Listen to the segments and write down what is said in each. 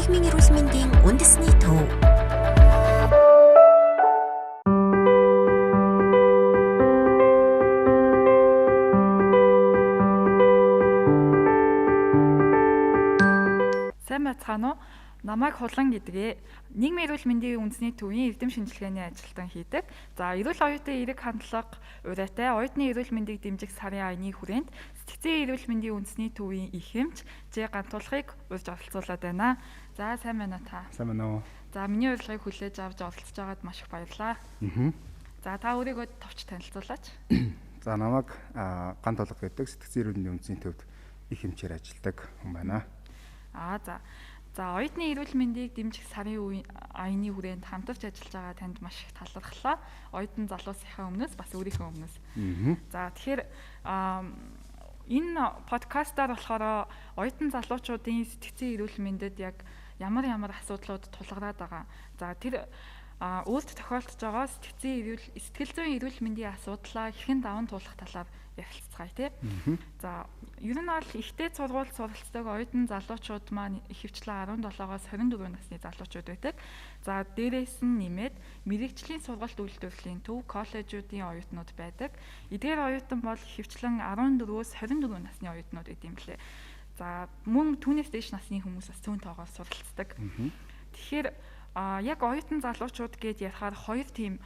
Нийгмийн эрүүл мэндийн үндэсний төв. Сайн байцгаана уу? Намайг Хулан гэдгээ. Нийгмийн эрүүл мэндийн үндэсний төвийн эрдэм шинжилгээний ажилтан хийдэг. За, эрүүл оюутны эерэг хандлага урайтай оюутны эрүүл мэндийг дэмжих сарын аяны хүрээнд сэтгцийн эрүүл мэндийн үндэсний төвийн их эмч Ж Гантуулахыг урьж оролцуулаад байна. За, сайн байна уу та? Сайн байна уу? За, миний урилгыг хүлээж авч оролцож байгаад маш их баярлалаа. За, та өөрийгөө товч танилцуулаач. За, намайг Гантуулга гэдэг сэтгцийн эрүүл мэндийн үндэсний төвд их эмчээр ажилладаг хүн байна. Аа, за. За, оюутны эрүүл мэндийг дэмжих сарын аяны хүрээнд хамтарч ажиллаж байгаа танд маш их талархлаа. Оюутан залуусынхаа өмнөөс бас өөрийнхөө өмнөөс. За, тэгэхээр энэ подкастаар болохоор оюутан залуучуудын сэтгцийн эрүүл мэндэд яг ямар ямар асуудлууд тулгараад байгаа. За, тэр өөрт тохиолдож байгаа сэтгцийн эрүүл сэтгэл зүйн эрүүл мэндийн асуудлаа хэрхэн даван туулах талаар ярилцгаая тий. За, ер нь бол ихтэй сургууль суралцдаг оюутан залуучууд маань ихэвчлэн 17-оос 24 насны залуучууд байдаг. За, дээрээс нь нэмээд мэрэгжлийн сургалт үйлдвэрлэлийн төв, коллежуудын оюутнууд байдаг. Эдгээр оюутан бол ихэвчлэн 14-өөс 24 насны оюутнууд байд юм лээ. За, мөн түүнээс дээш насны хүмүүс бас цөөн тоогоор суралцдаг. Тэгэхээр яг оюутан залуучууд гээд ярихаар хоёр тийм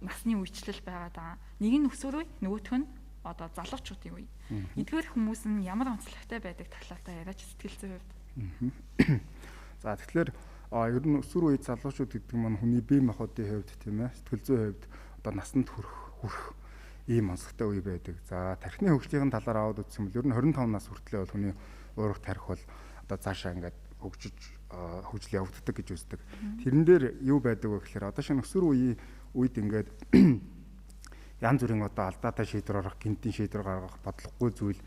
насны үечлэл байгаа даа. Нэг нь өсвөр үе, нөгөөх нь одоо залуучуудын үе. Эдгээр хүмүүс нь ямар онцлогтой байдаг талаар та яриач сэтгэл зүйн хувьд. За, тэгэхээр ер нь өсвөр үе залуучууд гэдэг маань хүний бие махбодын хувьд тийм ээ, сэтгэл зүйн хувьд одоо насанд хүрэх ийм онцлогтой үе байдаг. За, тархины хөгжлийн талаар аваад үзэх юм бол ер нь 25 нас хүртлээр бол хүний уурах тарих бол одоо цаашаа ингээд хөгжиж хөгжил явагддаг гэж үздэг. Тэрэн дээр юу байдаг вэ гэхээр одоо шинэ өсвөр үеийн үед ингээд янз бүрийн одоо алдаатай шийдвэр гаргах, гинтийн шийдвэр гаргах, бодлогогүй зүйл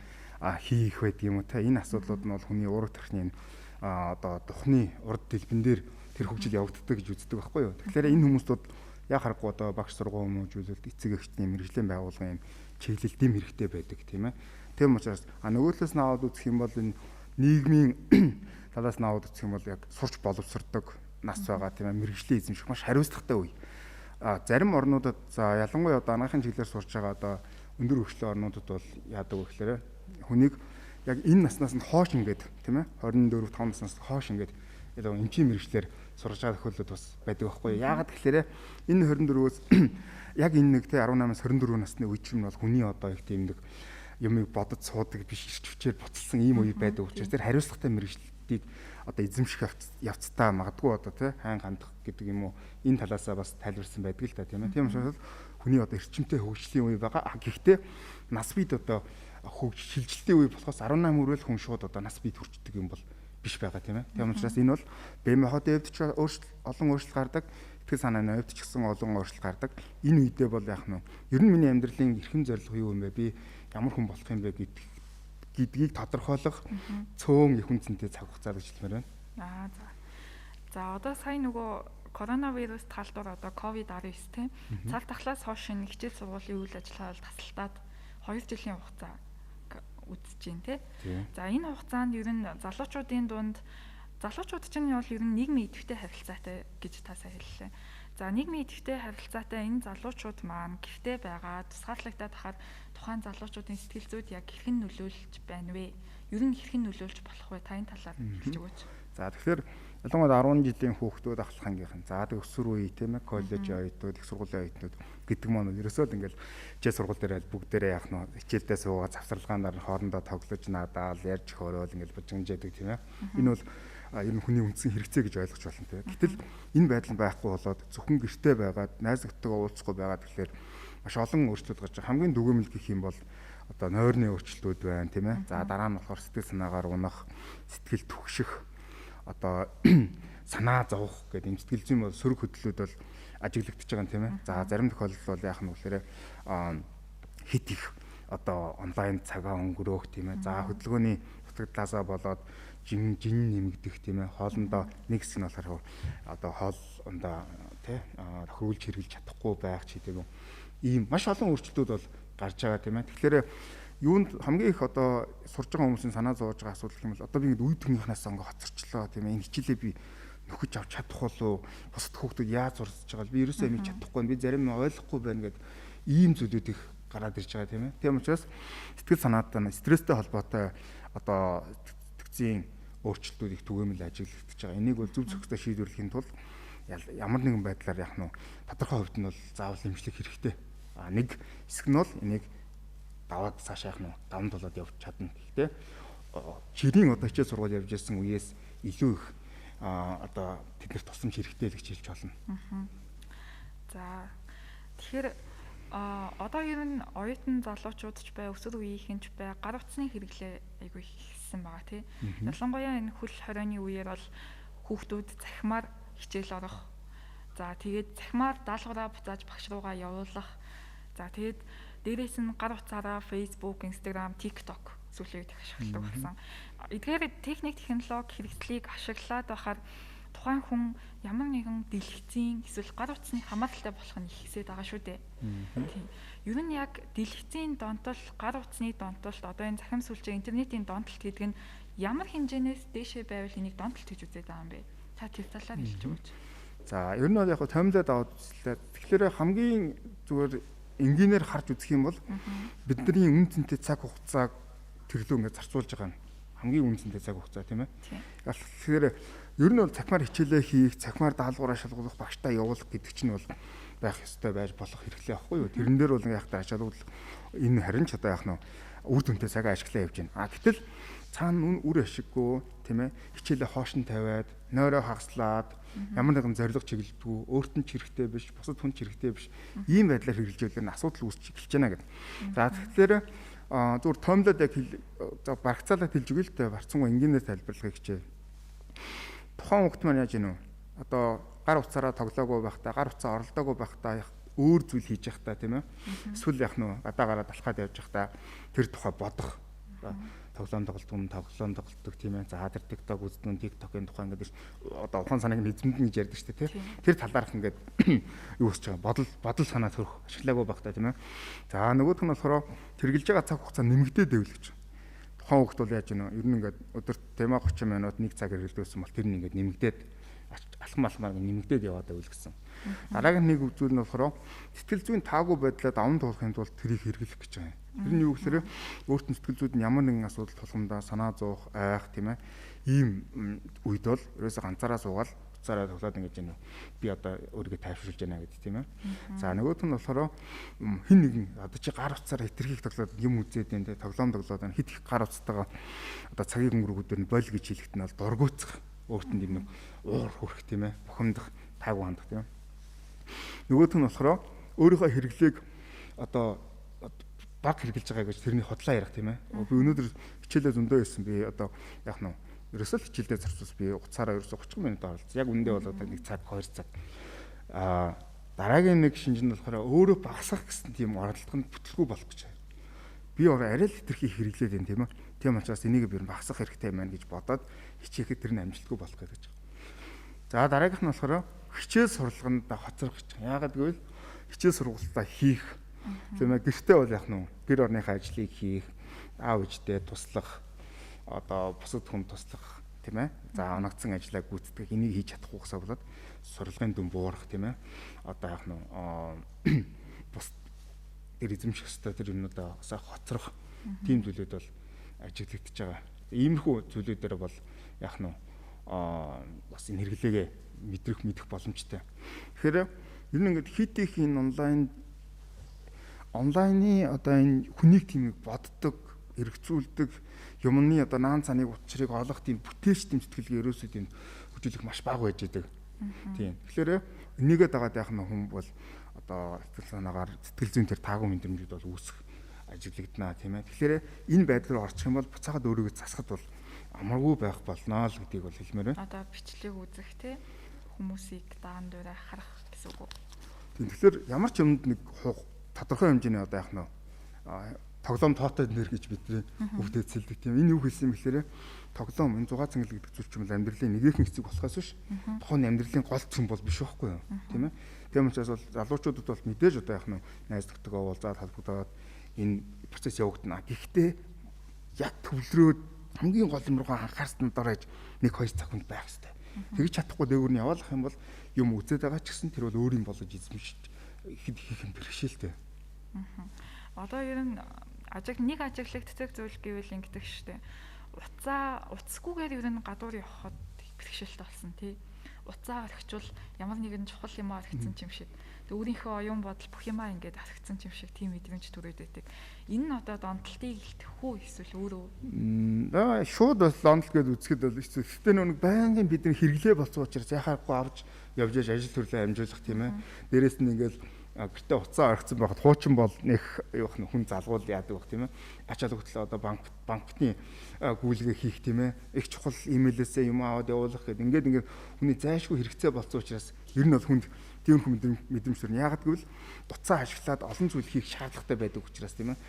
хийх байдаг юм уу те. Энэ асуудлууд нь бол хүний уурах тархины одоо духны урд дэлбэн дээр тэр хөгжил явагддаг гэж үздэг байхгүй юу. Тэгэхээр энэ хүмүүстүүд яг харахгүй одоо багш сургууль хүмүүжүүлэлт, эцэг эхчний мэргэжлийн байгууллагын юм чиглэл дэм хэрэгтэй байдаг тийм ээ. Тийм учраас нөгөө талаас нь аваад үзэх юм бол энэ нийгмийн талаас нь аваад үзэх юм бол яг сурч боловсрдог нас байгаа тийм ээ, мэргэжлийн эзэмших маш хариуцлагатай үе. Зарим орнуудад, за ялангуяа одоо анагаахын чиглэлээр сурч байгаа одоо өндөр хөгжлийн орнуудад бол яадаг вэ гэхээр хүнийг яг энэ наснаас нь хойш ингээд тийм ээ 24 5 наснаас хойш ингээд эмчийн мэргэжлээр сурч байгаа тохиолдол бас байдаг байхгүй. Яагаад гэхээр энэ 24-өөс яг энэ нэг тийм 18-аас 24 насны үе чинь бол хүний одоо их тийм нэг юмыг бодож суудаг биш, ирч хүчээр буцалсан ийм үе байдаг учраас тэр хариуцлагатай мэргэжлийг одоо эзэмших явцтай магадгүй одоо тий сайн хандах гэдэг юм уу, энэ талаасаа бас тайлбарсан байдаг л та тийм ээ. Тийм учраас хүний одоо эрчимтэй хөгжлийн үе байгаа. Гэхдээ нас бид одоо шилжилтийн үе болохоос 18 хүрэл хүн шууд одоо нас бид хүрчдэг юм бол биш байгаа тийм ээ. Тийм учраас энэ бол бие махбодын хувьд ч олон өөрчлөлт гардаг, сэтгэл санааны хувьд ч гэсэн олон өөрчлөлт гардаг. Энэ үедээ бол яах нь ер нь миний амьдралын эрхэм зорилго юу юм бэ? Би ямар хүн болох юм бэ гэдгийг тодорхойлох цөөн их үнцэнтэй цаг хугацаа гэж хэлмээр байна. Аа, за. За, одоо сая нөгөө коронавирус талдуур одоо COVID-19 тийм цар тахлаас хойш энэ хичээл сургуулийн үйл ажиллагаа бол тасалтаад 2 жилийн хугацаа үзэж байна тий. За, энэ хугацаанд ер нь залуучуудын дунд залуучууд чинь бол ер нь нийгмийн идэвхтэй харилцаатай гэж та сая хэллээ. За, нийгмийн идэвхтэй харилцаатай энэ залуучууд маань гэртээ байгаа тусгаарлагдаад тахаар тухайн залуучуудын сэтгэл зүйд яг хэрхэн нөлөөлж байна вэ? Ер нь хэрхэн нөлөөлж болох вэ? Та энэ талаар хэлж өгөөч. За, тэгэхээр ялангуяа 10 жилийн хүүхдүүд ахлах ангийнхан, за тэг өсвөр үе тийм ээ, коллежийн оюутнууд, их сургуулийн оюутнууд гэдэг маань ерөөсөө л ингээл хичээл сургууль дээр аль бүгдээрээ яах нь хичээлдээ суугаад завсарлагаан дараа хоорондоо тоглож надаал ярьж хөөрөөл ингээл бужигнжээдэг тийм ээ. Энэ бол ер нь хүний үндсэн хэрэгцээ гэж ойлгож байна тийм. Гэтэл энэ байдал нь байхгүй болоод зөвхөн гэртээ байгаад найз нөхдөдөө уулзахгүй байгаад тэгэхээр маш олон өөрчлөлт гарч байгаа. Хамгийн дүгэмэл гэх юм бол одоо нойрны өөрчлөлтүүд байна тийм ээ. За, дараа нь болохоор сэтгэл санаагаар унах, сэтгэл түгших, одоо санаа зовох гэдэг юм сэтгэл зүйн бол сөрөг хөдлөлүүд бол ажиглагдчихж байгаа юм тийм ээ. За, зарим тохиолдолд бол яах нь гэхээр хит их одоо онлайн цагаа өнгөрөөх тийм ээ. За, хөдөлгөөний дутагдлаасаа болоод жин нэмэгдэх тийм ээ. Хоолндоо нэг хэсэг нь болохоор одоо хоолндоо тий тохируулж хэрэглэж чадахгүй байх ч гэдэг юм. Ийм маш олон өөрчлөлтүүд бол гарч байгаа тийм ээ. Тэгэхээр Юунд хамгийн их одоо сурж байгаа хүмүүсийн санаа зовоож байгаа асуудал юм бол одоо би ингээд үе түнхнээс ингээ хоцорчлоо тийм ээ, энэ хичээлээ би нөхөж авч чадах болов, бусад хүүхдүүд яаж сурч байгаа, би ерөөсөө юм чадахгүй, би зарим юм ойлгохгүй байна гэд ийм зүйлүүд их гараад ирж байгаа тийм ээ. Тийм учраас сэтгэл санаатай стресстэй холбоотой одоо сэтгцийн өөрчлөлтүүд их түгээмэл ажиглагдаж байгаа. Энийг бол зөв зохистой шийдвэрлэхийн тулд ямар нэгэн байдлаар яг нь тодорхой хувьд нь бол заавал эмчлэх хэрэгтэй. А нэг хэсэг нь бол энийг даваад цаашаа яг нь даван тулаад явж чадна. Гэхдээ жирийн одоо хичээл сургууль явж исэн үеэс илүү их одоо тэднэрт тусламж хэрэгтэй л гэж хэлж болно. За тэгэхээр одоо ер нь оюутан залуучууд ч бай, өсвөр үеийнхэн ч бай, гар утасны хэрэглээ айгүй ихсэн байгаа тий. Ялангуяа энэ хөл хорионы үеэр бол хүүхдүүд цахимаар хичээл орох. За тэгээд цахимаар даалгавраа буцааж багш руугаа явуулах. За тэгээд дээрээс нь гар утсаараа Facebook, Instagram, TikTok зүйлийг их ашигладаг болсон. Эдгээр техник технологи хэрэгслийг ашиглаад байхаар тухайн хүн ямар нэгэн дэлгэцийн эсвэл гар утасны хамааралтай болох нь их хэсээд байгаа шүү дээ. Тийм. Ер нь яг дэлгэцийн донтол, гар утасны донтолт, одоо энэ захим сүлжээ, интернетийн донтолт гэдэг нь ямар хэмжээнээс дээшээ байвал энийг донтолт гэж үзээд байгаа юм бэ? Та тэр талаар хэлж өгөөч. За, ер нь бол яг томилоод аваад үзлээ. Тэгэхээр хамгийн зүгээр энгийнээр харж үзэх юм бол бидний үн цэнтэй цаг хугацааг тэрлүү ингээд зарцуулж байгаа юм. Хамгийн үн цэнтэй цаг хугацаа тийм ээ. Тэгэхээр ер нь бол цахимаар хичээлээ хийх, цахимаар даалгавраа шалгуулах, багштай явуулах гэдэг чинь бол байх ёстой байж болох хэрэглээ байхгүй юу? Тэрэн дээр бол яг та ачаалал энэ харин ч одоо яг нь үр дүнтэй цагаа ашиглаа явж байна. А гэтэл цаана үр ашиггүй тийм ээ, хичээлээ хоош нь тавиад, нойроо хагаслаад, ямар нэгэн зорилго чиглэлдэггүй, өөрт нь ч хэрэгтэй биш, бусад хүн ч хэрэгтэй биш ийм байдлаар хэрэглэжүүлэх нь асуудал үүсч эхэлж байна гэдэг. За тэгэхээр зүгээр томлоод яг барагцаалаад хэлж өгье л дээ. Барцсангүй энгийнээр тайлбарлахыг хичээе. Тухайн хүүхд маань яаж ийнө? Одоо гар утсаараа тоглоагүй байхдаа, гар утсаа оролдоогүй байхдаа өөр зүйл хийж явахдаа тийм ээ. Эсвэл яг нөө гадаа гараад алхаад явж байхдаа тэр тухай бодох. Тоглоом тоглодог, тоглоом тоглодог тийм ээ. За тэр TikTok үздэг, TikTok-ын тухай ингээд одоо ухаан санааг нь эзэмдэн гэж ярьдаг шүү дээ тийм. Тэр талаарх ингээд юу хийж байгаа бодол санаа төрөх ашиглаагүй байхдаа тийм ээ. За нөгөөх нь болохоор тэргэлж байгаа цаг хугацаа нэмэгдээд байвал гэж. Тухайн хүүхд бол яаж гэнэ? Ер нь ингээд өдөрт тийм ээ 30 минут 1 цаг хэрэглэсэн бол тэр нь ингээд нэмэгдээд алхам алхмаар нэмэгдээд яваад байвал гэсэн. Дараагийн нэг зүйл нь болохоор сэтгэл зүйн таагүй байдлаа даван туулахын тулд тэрийг хэрэглэх гэж байгаа юм. Тэр нь юу гэхээр өөрт нь сэтгэл зүйд нь ямар нэгэн асуудал тулгамдаа санаа зовох, айх тийм ээ. Ийм үед бол ерөөсөө ганцаараа суугаад уцаараа тоглоод ингэж яана. Би одоо өөрийгөө тайвшруулж байна гэдэг тийм ээ. За нөгөөх нь болохоор хин нэгэн одоо чи гар утсаараа хитрхийг тоглоод юм үзээд байна те, тоглоом тоглоод байна. Хит их гар утастайгаа одоо цагийн өнгөргүүдээр нь боль гэж хэлэхэд нь бол дургуутсах, өөрт нь юм нэг уур хүрэх тийм ээ, бухимдах, таагүй хандах тийм ээ. Нөгөөх нь болохоор өөрийнхөө хэрэглээг одоо баг хэрэглэж байгаа гэж тэрний хотлоо ярих тийм ээ. Би өнөөдөр хичээлээ зөндөө хийсэн. Би одоо яг нь ерөөсөө л хичээлдээ зарцуулсан. Би утсаараа ерөөсөө 30 минут оролцсон. Яг үндэ бол одоо 1 цаг 2 цаг. Аа дараагийн нэг шинж нь болохоор өөрөө багасгах гэсэн тийм оролдлого нь бүтлгүй болох гэж байна. Би арай л хэтэрхий хэрэглээд байна тийм ээ. Тийм учраас энийг би багасгах хэрэгтэй байна гэж бодоод хичээхэд тэр нь амжилтгүй болох гэж байна. За дараагийнх нь болохоор хичээл сурлаганд хоцрох гэж байна. Яагаад гэвэл хичээл сургалтаа хийх тийм ээ, гэртээ бол яг нь гэр орныхаа ажлыг хийх, аав ээжтэй туслах, одоо бусад хүн туслах тийм ээ. За оногдсон ажлаа гүйцэтгэх, энийг хийж чадахгүй гэсээ болоод сурлагын дүн буурах тийм ээ. Одоо яг нь бус тэр эзэмших ёстой тэр юмнуудаа хоцрох тийм зүйлүүд бол ажиглагдчихж байгаа. Иймэрхүү зүйлүүдээр бол яг нь бас энэ хэрэглээгээ мэдрэх мэдэх боломжтой. Тэгэхээр ер нь ингээд хит их энэ онлайны одоо энэ хүнийг тимийг боддог, эргцүүлдэг юмны одоо наан цаныг учрыг олох тийм бүтээлч тийм сэтгэлгээ ерөөсөө тийм хөгжүүлэх маш бага байж байдаг. Тийм. Тэгэхээр энийгээ дагаад яах нь хүн бол одоо сэтгэл санаагаар сэтгэл зүйн тэр таагүй мэдрэмжүүд бол үүсэх ажиглагдана тийм ээ. Тэгэхээр энэ байдал руу орчих юм бол буцаагаад өөрийгөө засахад бол амаргүй байх болно л гэдгийг бол хэлмээр байна. Одоо бичлэг үзэх те хүмүүсийг даан дураа харах гэсэн үг үү? Тийм. Тэгэхээр ямар ч юмд нэг тодорхой хэмжээний одоо яах нь тоглоом тоотой нэр гэж бидний өвдөд цэлдэг тийм. Энэ юу хэлсэн юм гэхээр тоглоом энэ зугаа цэнгэл гэдэг зүйл чинь амьдралын нэгэн хэсэг болохоос биш тухайн амьдралын гол цөм бол биш байхгүй юу тийм ээ. Тийм учраас бол залуучуудад бол мэдээж одоо яах нь найз нөхдөдөө уулзаад холбогдоод Энэ процесс явагдана. Гэхдээ яг төвлөрөөд хамгийн гол юм руугаа анхаарсан дор хаяж 1-2 цаг хүнд байх хэрэгтэй. Тэгж чадахгүй дээгүүр нь яваалах юм бол юм үзээд байгаа ч гэсэн тэр бол өөр юм болгож эзэмшиж хийх юм бэрхшээлтэй. Одоо ер нь нэг ажиглагддаг зүйл гэвэл ингэдэг штэ. Утасгүйгээр ер нь гадуур явхад бэрхшээлтэй болсон тий. Утсаа орхичвол ямар нэгэн чухал юм орхицсан юм шиг. Тэг өөрийнхөө оюун бодол бүх юмаа ингээд орхицсан юм шиг тийм мэдрэмж төрөөд байдаг. Энэ нь одоо донтолтыг илтгэх үү эсвэл өөрөө? Шууд бас донтол гэдээ үзэхэд бол хэцүү. Гэхдээ нэг байнгын бидний хэрэглээ болсон учраас яхахгүй авч явж яж ажил төрлөө амжуулах тийм ээ. Дээрээс нь ингээд гэртээ утсаа орхицсан байхад хуучин бол нэх юух нь хүн залгуул яадаг байх тийм ээ. Ач холбогдол одоо банкны гүйлгээ хийх тийм ээ. Их чухал имэйлээсээ юм аваад явуулах гэдэг. Ингээд хүний зайлшгүй хэрэгцээ болсон учраас ер нь бол хүнд тиймэрхүү мэдрэмж төрнө. Яагаад гэвэл утсаа ашиглаад олон зүйл хийх шаардлагатай байдаг учраас тийм ээ.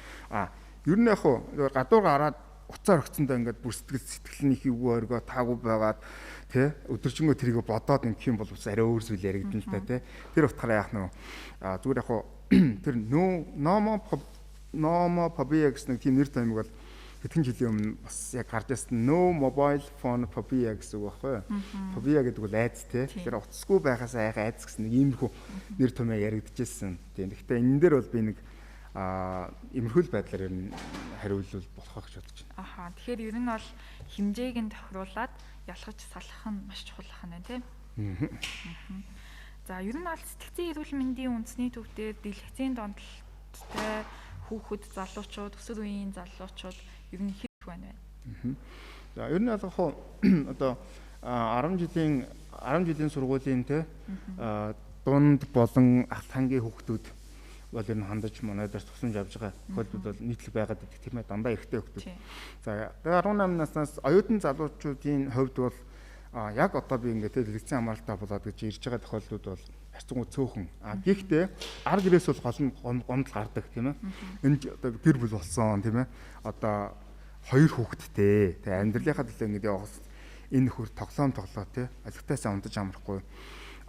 Ер нь яг хуу гадуур гараад утсаа орхицсондоо ингээд бүр сэтгэл нь их эвгүй оргоо таагүй байгаад тий өдөржингөө тэрийг бодоод ингэх юм бол бас арай өөр зүйл яригдана л та тий. Тэр утгаараа яах нь зүгээр яг хуу тэр номофобия гэсэн нэг тийм нэр томьёог бол хэдхэн жилийн өмнө бас яг гарч ирсэн no mobile phone phobia гэсэн үг байхгүй юу? Phobia гэдэг бол айдас тий. Тэгэхээр утасгүй байхаас айх айдас гэсэн нэг иймэрхүү нэр томьёо яригдчихсэн. Тийм. Гэхдээ энэ дээр бол би нэг имерхүүл байдлаар ер нь хариулвал болох гэж бодож байна. Аха. Тэгэхээр ер нь бол хэмжээг нь тохируулаад ялгаж салах нь маш чухал байна тийм. За ер нь бол сэтгцийн эрүүл мэндийн үндэсний төв дээр дэлгэцийн донтолттой хүүхэд залуучууд, өсвөр үеийн залуучууд ер нь хэрэг байна вэ? За ер нь бол одоо 10 жилийн сургуулийн те дунд болон ахлах ангийн хүүхдүүд бол ер нь хандаж монодоор тусламж авч байгаа тохиолдлууд бол нийтлэг байгаад байдаг тийм ээ, дандаа эрэгтэй хүүхдүүд. За 18 наснаас оюутан залуучуудын хувьд бол яг одоо би ингээд дэлгэцийн хамааралтай болоод гэж ирж байгаа тохиолдлууд бол харьцангуй цөөхөн. Гэхдээ ар гэрээс бол гол нь гомдол гардаг тийм ээ. Энэ одоо гэр бүл болсон тийм ээ. Одоо хоёр хүүхэдтэй. Тэгээ амьдралынхаа төлөө ингээд явах энэ хөр тоглоом тоглоо тий. Алигтайсаа ундаж амрахгүй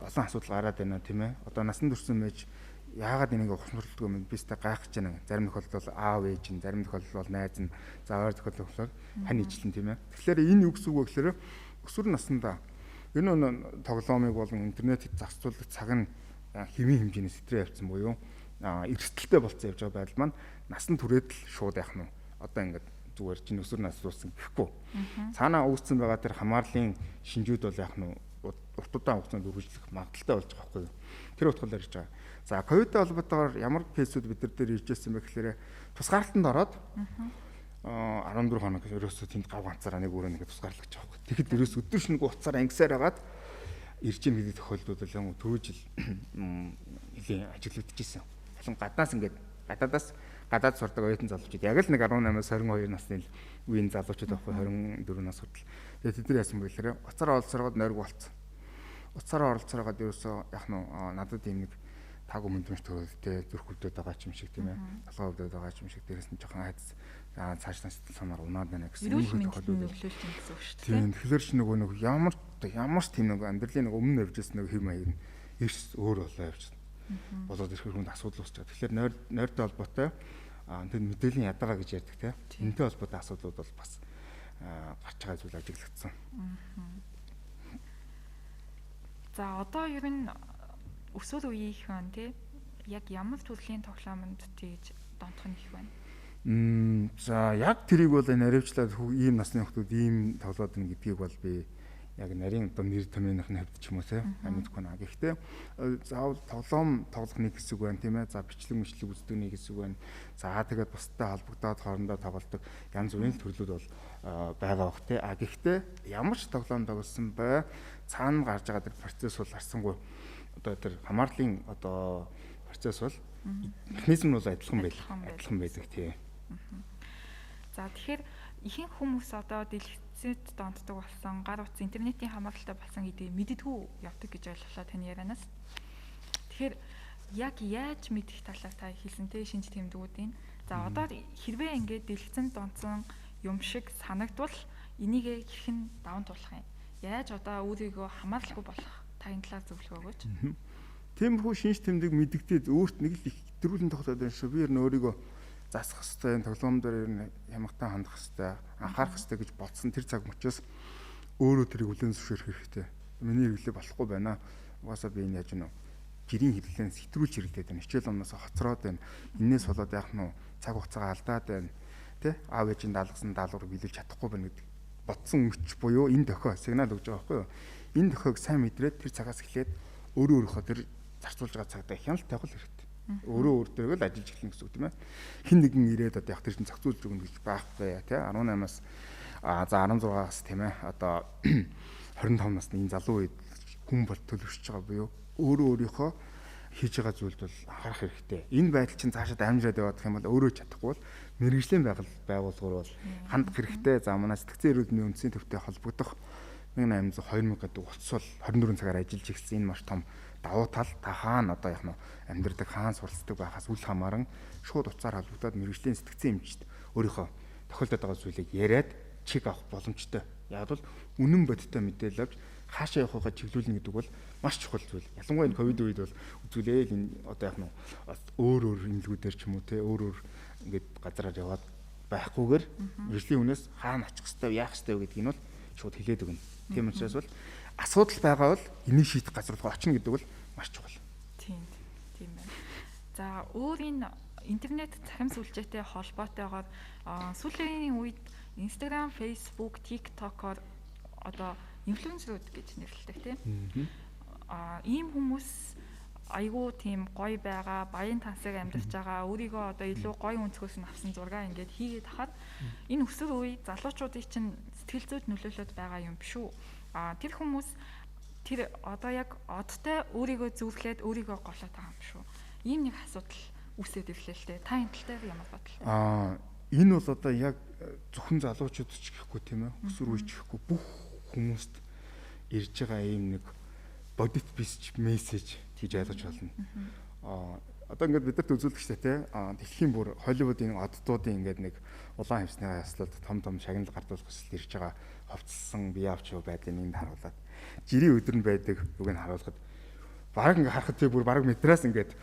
олон асуудал гараад байна тийм ээ. Одоо насан турш мэж яагаад энийг ухамсарлалгүй юм би өстэй гайхаж байна. Зарим тохиолдолд бол аав ээж нь, зарим тохиолдолд бол найз нь, за ойр тохиолдолд болохоор хань ижлэн тийм ээ. Тэгэхээр энэ юу гэсэн үг вэ гэхээр өсвөр насндаа энэ тоглоомыг болон интернетид зарцуулах цаг нь хэвийн хэмжээний сэтрээ явцсан буюу эрсдэлтэй болцсон явж байгаа байдал маань насан туршид л шууд яах нь одоо ингээд зүгээр чинь өсвөр нас дууссан гэхгүй. Цаанаа үүссэн байгаа тэр хамаарлын шинжүүд бол яах нь урт удаан хугацаанд үргэлжлэх магадлалтай болж байгаа байхгүй юу. Тэр утгаар ярьж байгаа. За ковидтай холбоотойгоор ямар кейсүүд бид нар дээр ирж байсан бэ гэхээр тусгаарлалтанд ороод 14 хоног ерөөсөө тэнд гав ганцаараа нэг өөрөө нэг тусгаарлаж байгаа байхгүй. Тэгэхэд ерөөс өдөр шөнөгүй утсаар ангисаар хагаад ирж ийн гэдэг тохиолдлууд бол яг түрүү жил нэлийн ажиглагдчихсэн. Болон гаднаас ингээд гадаадаас гадаад сурдаг оюутан залуучууд яг л нэг 18-аас 22 насны үеийн залуучууд байхгүй 24 нас хүртэл. Тэгээд тэд нар яасан бэ гэхээр уцаараа олцоороод нойрг болцсон. Уцаараа оролцоороод ерөөсөө яг нь надад ийм нэг таг өмнөмж төрөөд те зүрх өвдөд байгаа ч юм шиг тийм ээ. Толгой өвдөд байгаа ч юм шиг дээрээс нь жоохон айдас цааш нь сэтгэл санаар унаад байна гэсэн юм тохиолдол нөлөөлж юм гэсэн үг шүү дээ. Тийм. Тэгэхээр ч нөгөө нэг ямар ч тийм нэг амьдралын нэг өмнө явж байсан нэг хэм маяг нь эрс өөр болоо явчихсан. Болоод ирэхээр хүнд асуудал үүсэж байгаа. Тэгэхээр нойртой холбоотой тэр мэдээллийн ядаргаа гэж ярьдаг те. Энэтэй холбоотой асуудлууд бол бас гарч байгаа зүйл ажиглагдсан. За одоо ер нь өсвөр үеийнхэн тий яг ямар төрлийн тоглоомонд тэгж донтох нь их байна? За яг тэрийг бол наривчлаад ийм насны хүмүүс ийм тоглоод байна гэдгийг бол би яг нарийн одоо нэр томьёоных нь хувьд ч юм уу те мэдгүй наа. Гэхдээ заавал тоглоом тоглох нэг хэсэг байна тийм ээ. За бичлэг мэтлэг үздэг нэг хэсэг байна. За тэгээд бусдад холбогдоод хоорондоо тоглодог янз бүрийн төрлүүд бол байгаа бох те. А гэхдээ ямар ч тоглоом тоглосон бай цаана гарч байгаа тэр процесс бол харьцангуй одоо тэр хамаарлын одоо процесс бол механизм нь бол адилхан байдаг. Адилхан байдаг тий. За тэгэхээр ихэнх хүмүүс одоо дэлгэцэд донтдог болсон, гар утас интернетийн хамааралтай болсон гэдгийг мэддэггүй явдаг гэж ойлголоо таны ярианаас. Тэгэхээр яг яаж мэдэх талаар та хэлсэн те шинж тэмдгүүдийн. За одоо хэрвээ ингээд дэлгэцэнд донтсон юм шиг санагдвал энийг хэрхэн даван туулах юм? Яаж одоо өөрийгөө хамааралгүй болох та энэ талаар зөвлөгөө өгөөч. Тиймэрхүү шинж тэмдэг мэдэгдээд өөрт нэг л их дөрвөлэн тоглоод байна шүү. Би ер нь өөрийгөө засах хэвээр, энэ тоглоом дээр ер нь ямагтаа хандах хэвээр, анхаарах хэвээр гэж бодсон тэр цаг мөчөөс өөрөө тэрийг хүлээн зөвшөөрөх хэрэгтэй. Миний хэрэглээ болохгүй байна. Угаасаа би энэ яаж нү жирийн хэрэглээс хэтрүүлж хэрэглээд байна. Хичээл номноос хоцроод байна. Энээс болоод яах нь цаг хугацаагаа алдаад байна. Тэ? Аав ээжийн даалгасан даалгаврыг биелүүлж чадахгүй байна гэдэг бодсон мөч буюу энэ дохио сигнал өгж байгаа байхгүй юу? Энэ дохиог сайн мэдрээд тэр цагаас эхлээд өөрөө өөрийнхөө тэр зарцуулж байгаа цагтаа хяналт тавих хэрэгтэй. Өөрөө өөр дээрээ л ажиллаж эхэлнэ гэсэн үг тийм ээ. Хин нэгэн ирээд одоо яг тэр чинь зохицуулж өгнө гэж байхгүй тий 18-аас за 16-аас тийм ээ одоо 25 насны энэ залуу үед хүн бол төлөвшөж байгаа буюу өөрөө өөрийнхөө хийж байгаа зүйлд бол анхаарах хэрэгтэй. Энэ байдал чинь цаашаад амжираад явах юм бол өөрөө чадахгүй бол мэргэжлийн байгууллагаар бол хандах хэрэгтэй. За манай сэтгцэн эрүүл мэндийн үндсийн төвтэй холбогдох 1800 2000 гэдэг утас бол 24 цагаар ажиллаж ирсэн. Энэ маш том давуу тал. Та хаана одоо яг нь амьдардаг, хаана суралцдаг байхаас үл хамааран шууд утсаар холбогдоод мэргэжлийн сэтгцэн эмчид өөрийнхөө тохиолдод байгаа зүйлийг яриад чиг авах боломжтой. Яг бол үнэн бодиттой мэдээлэл авч хаашаа явахыг чиглүүлнэ гэдэг бол маш чухал зүйл. Ялангуяа энэ ковид үед бол үзүүлээл энэ одоо яг нь өөр өөр имлгүүдээр ч юм уу те өөр өөр ингээд газараар яваад байхгүйгээр мэргэжлийн хүнээс хаана очих хэвээр, яах хэвээр гэдгийг нь бол шууд хэлээд өгнө. Тийм учраас бол асуудал байгаа бол энийг шийдэх газар руу очино гэдэг бол маш чухал. Тийм байна. За өөр энэ интернет цахим сүлжээтэй холбоотойгоор сүүлийн үед Instagram, Facebook, TikTok-оор одоо инфлюенсерүүд гэж нэрлэдэг тийм. Ийм хүмүүс айгүй тийм гоё байгаа, баян тансаг амьдарч байгаа, өөрийгөө одоо илүү гоё өнцгөөс нь авсан зураг ингээд хийгээд хахад энэ өсвөр үе залуучуудыг чинь сэтгэл зүйд нөлөөлөд байгаа юм биш үү? Тэр хүмүүс тэр одоо яг одтой өөрийгөө зүрлээд өөрийгөө голоод байгаа юм биш үү? Ийм нэг асуудал үүсээд ирлээ л дээ. Та энэ тал дээр ямар бодлоо? Энэ бол одоо яг зөвхөн залуучууд ч гэхгүй тийм ээ, өсвөр үе ч гэхгүй бүх хүмүүст ирж байгаа ийм нэг бодит биш мессеж гэж ойлгож байна. Одоо ингээд бидэрт үзүүлдэг шүү дээ тий. Дэлхийн бүр Холливуудын оддуудын ингээд нэг улаан хивсний яслалд том том шагнал гардуулах хүсэлт ирж байгаа хувцалсан бие авч байдлыг энд харуулад жирийн өдөр нь байдаг үг нь харуулхад бараг ингээ харахад тий бүр бараг метраас ингээд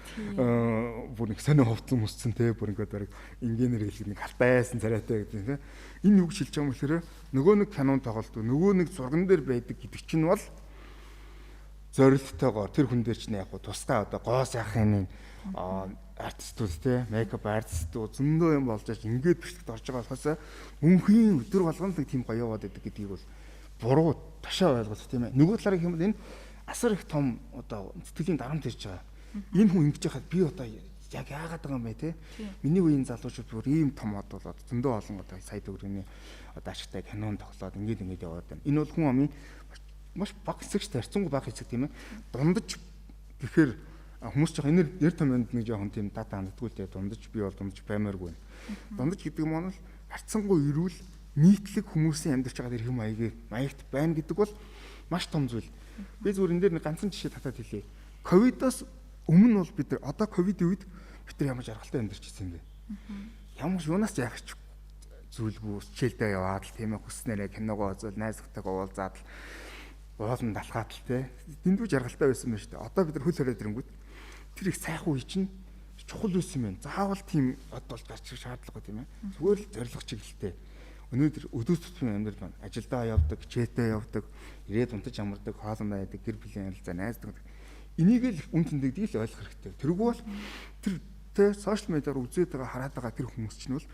бүр нэг сонио хувцсан мөсцэн тий бүр ингээд бараг энгийнээр хэлэх нэг халтайсан царайтай гэдэг тий. Энэ юу гэж хэлж байгаа юм бэхээр нөгөө нэг кинон тоглолт нөгөө нэг зурган дээр байдаг гэдэг чинь бол зорилттойгоор тэр хүн дээр чинь яг гоо тусгай одоо гоо сайхны артистууд те мейкап артистууд зөндөө юм болж аж ингээд бичлэгт орж байгаа болохоос мөнхийн өдөр болгоно л тийм гоё яваад байдаг гэдгийг бол буруу ташаа ойлголт тийм ээ. Нөгөө талаар гэх юм бол энэ асар их том одоо сэтгэлийн дарамт ирж байгаа. Энэ хүн ингэж яхад би одоо яг яагаад байгаа юм бэ те? Миний үеийн залуучууд бүр ийм том од болоод зөндөө олон одоо сая төгрөгийн одоо ашигтай кинон тоглоод ингээд ингээд яваад байна. Энэ бол хүн амын маш бага хэсэг шүү дээ. Харьцангуй бага хэсэг тийм ээ. Дундаж гэхээр хүмүүс жоох энэ нэр томьёонд нэг жоохон тийм дата ханддаггүй л дээ. Дундаж би бол дундаж баймааргүй. Дундаж гэдэг нь бол харьцангуй эрүүл нийтлэг хүмүүсийн амьдарч байгаа тэр хэм маягийг маягт байна гэдэг бол маш том зүйл. Би зүгээр энэ дээр нэг ганцхан жишээ татаад хэлье. Ковидоос өмнө бол бид нар одоо ковидын үед бид нар ямар жаргалтай амьдарч ирсэн юм бэ? Ямар ч юунаас ч яах ч зүйлгүй хичээлдээ яваад л тийм ээ хүснээрээ киногоо үзэл найз нөхдөйгөө уулзаад л уулан далхаад л те дэндүү жаргалтай байсан байна шүү дээ. Одоо бид нар хөл хорой дэрнгүүд тэр их сайхан үе чинь чухал байсан юм байна. Заавал тийм од бол гарч ирэх шаардлагагүй тийм ээ. Зүгээр л зорилго чиглэлтэй. Өнөөдөр өдөр тутмын амьдрал маань ажилдаа явдаг, хичээлдээ явдаг, ирээд унтаж амардаг, хоолндоо яадаг, гэр бүлийн харилцаа, найз нөхөд. Энийг л үн тэмдэгдгийг л ойлгох хэрэгтэй. Тэргүй бол тэр тэ сошиал медиар үзээд байгаа, хараад байгаа тэр хүмүүс чинь бол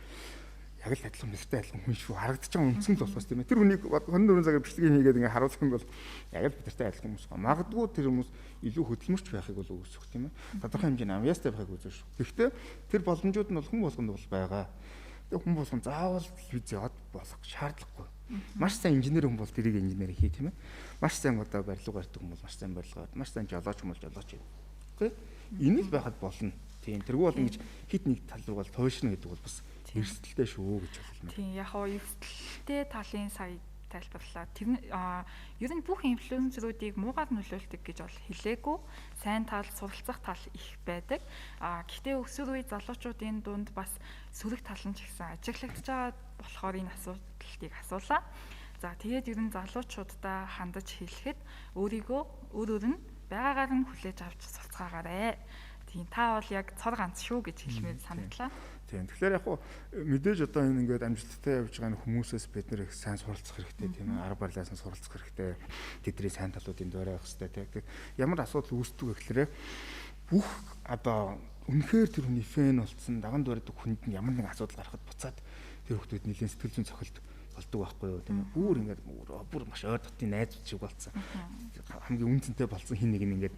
яг л адилхан мэдтэй адилхан хүн шүү харагдаж байгаа үндсэн л болохоос тийм ээ. Тэр хүнийг 24 цагаар бичлэгийг хийгээд ингээ харуулах юм бол яг л бидэртэй адилхан хүмүүс ба. Магадгүй тэр хүмүүс илүү хөдөлмөрч байхыг бол үүсэх тийм ээ. Тодорхой хэмжээний авьяастай байхыг үзэх шүү. Гэхдээ тэр боломжууд нь бол хүн болгонд бол байгаа. Тэгээ хүн болгон заавал виз од болох шаардлагагүй. Маш сайн инженер хүн бол тэрийг инженер хий тийм ээ. Маш сайн одоо барилга барьдаг хүн бол маш сайн барилга, маш сайн жолооч хүн бол жолооч хий. Окей. Энэ л байхад болно. Тийм. Тэргүй бол ингэж хит нэг тал руу бол туйшна гэдэг бол бас эрсдэлтэй шүү гэж хэлмээр. Тийм, яг хоо эрсдэлтэй талын сая тайлбарлаа. Тэр ер нь бүх инфлюенсерүүдийг муугаар нөлөөлдөг гэж бол хэлээгүй. Сайн тал, суралцах тал их байдаг. Гэхдээ өсвөр үе залуучуудын дунд бас сөрөг тал нь ч гэсэн ажиглагдж байгаа болохоор энэ асуудлыг асуулаа. За тэгээд ер нь залуучуудаа хандаж хэлэхэд өөрийгөө өөр өөр нь байгаагаар нь хүлээж авч сурцгаагаарэ. Тийм, та бол яг цор ганц шүү гэж хэлмээр санагдлаа. Тийм. Тэгэхээр яг хуу мэдээж одоо энэ ингээд амжилттай явж байгаа хүмүүсээс бид нэр их сайн суралцах хэрэгтэй тийм ээ. Арга барилаас нь суралцах хэрэгтэй. Тэдний сайн талуудын дурай явах хэрэгтэй тийм. Ямар асуудал үүсдэг вэ гэхээр бүх одоо үнэхээр тэр хүний фэн болцсон даган дуурайдаг хүнд нь ямар нэгэн асуудал гарахад буцаад тэр хүмүүс нэлээд сэтгэл зүйн цохилт болдог байхгүй юу тийм ээ. Бүр ингээд бүр маш ойр дотны найзууд шиг болцсон. Хамгийн үн цэнтэй болцсон хин нэг нь ингээд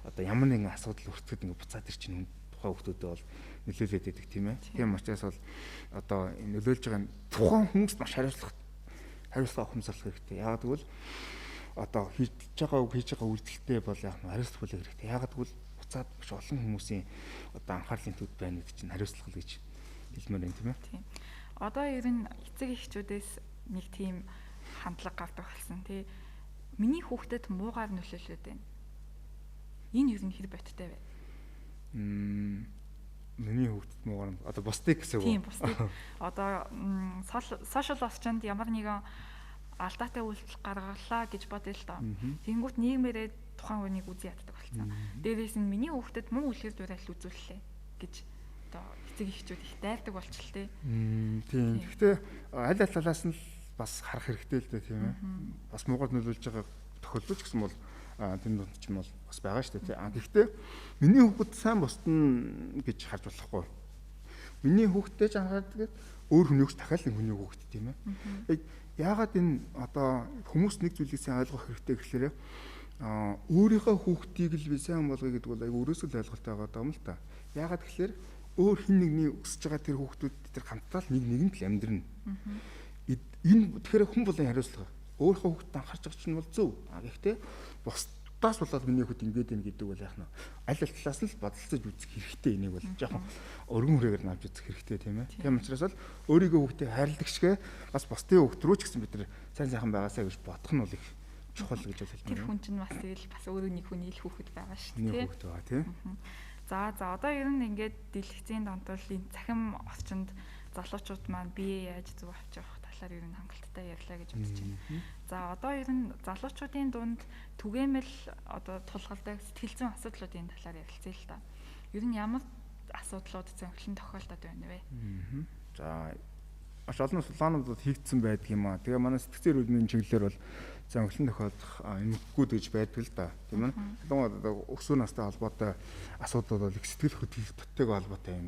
одоо ямар нэгэн асуудал өртөхөд ингээд буцаад тэр чинь тухайн хүмүүстэй бол нөлөөлөд байдаг тийм ээ. Тийм учраас бол одоо энэ нөлөөлж байгаа тухайн хүмүүст маш хариуцлага ухамсарлах хэрэгтэй. Яагаад гэвэл одоо хийж байгаа үг хийж байгаа үйлдэлтэй бол яг нь хариуцлага хүлээх хэрэгтэй. Яагаад гэвэл буцаад маш олон хүмүүсийн одоо анхаарлын төвд байна гэдэг чинь хариуцлага л гэж хэлмээр байна тийм ээ. Тийм. Одоо ер нь эцэг эхчүүдээс нэг тийм хандлага гардаг болсон тий. Миний хүүхдэд муугаар нөлөөлөд байна. Энэ ер нь хэр бодиттой вэ? Миний хүүхдэд муугаар одоо бусдыг гэсэн үг. Тийм, бусдыг. Одоо сошиал орчинд ямар нэгэн алдаатай үйлдэл гаргалаа гэж бодъё л доо. Тэнгүүт нийгмээрээ тухайн хүнийг үзий яддаг болсон. Дээрээс нь миний хүүхдэд муу үлгэр дуурайл үзүүллээ гэж одоо эцэг эхчүүд их дайрдаг болчихлоо тий. Тийм. Гэхдээ аль аль талаас нь бас харах хэрэгтэй л дээ тийм ээ. Бас муугаар нөлөөлж байгаа тохиолдол ч гэсэн бол тэнд дунд ч юм бол бас байгаа шүү дээ тий. Гэхдээ миний хүүхэд сайн бусдна гэж харж болохгүй. Миний хүүхэдтэй ч анхаардаг, өөр хүнийгч дахиад нэг хүний хүүхэд тийм ээ. Яагаад энэ одоо хүмүүс нэг зүйлийг сайн ойлгох хэрэгтэй гэхлээрэ өөрийнхөө хүүхдийг л би сайн болгоё гэдэг бол айгүй өөрөөсөө л ойлголттой байгаа юм л та. Яагаад гэхлээр өөр хин нэгний өсөж байгаа тэр хүүхдүүд тэр хамтдаа л нэг нэгэнд л амьдрна. Энэ тэгэхээр хүн болгон хариуцлага. Өөрийнхөө хүүхдэд анхаарч байгаа чинь бол зөв. Гэхдээ бусдаас болоод миний хүүхд ингэж юм гэдэг бол яах нь аль аль талаас нь л бодолцож үзэх хэрэгтэй. Энийг бол жоохон өргөн хүрээгээр навж үзэх хэрэгтэй тийм ээ. Тийм учраас л өөрийгөө хүүхдээ хайрладаг шигэ бас бусдын хүүхд рүү ч гэсэн бид нар сайн сайхан байгаасаа гэж бодох нь бол их чухал гэж хэлмээр. Тэр хүн чинь бас тэгэл бас өөрөө нэг хүний л хүүхэд байгаа шүү дээ. Нэг хүүхэд байгаа тийм. За одоо ер нь ингээд дэлгэцийн донтол энэ цахим орчинд залуучууд маань бие яаж зөв авч явах талаар ер нь хангалттай ярьлаа гэж бодож байна. За одоо ер нь залуучуудын дунд түгээмэл одоо тулгалдаг сэтгэл зүйн асуудлуудын талаар ярилцъя л да. Ер нь ямар асуудлууд зөнхлөн тохиолдод байна вэ? За маш олон судалгаанууд хийгдсэн байдаг юм аа. Тэгээ манай сэтгцэн эрүүл мэндийн чиглэлээр бол зөнхлөн тохиолдох эмгэгүүд гэж байдаг л да. Тийм ээ. Ялангуяа өсвөр настай холбоотой асуудлууд бол их сэтгэл хөдлөлттэй холбоотой юм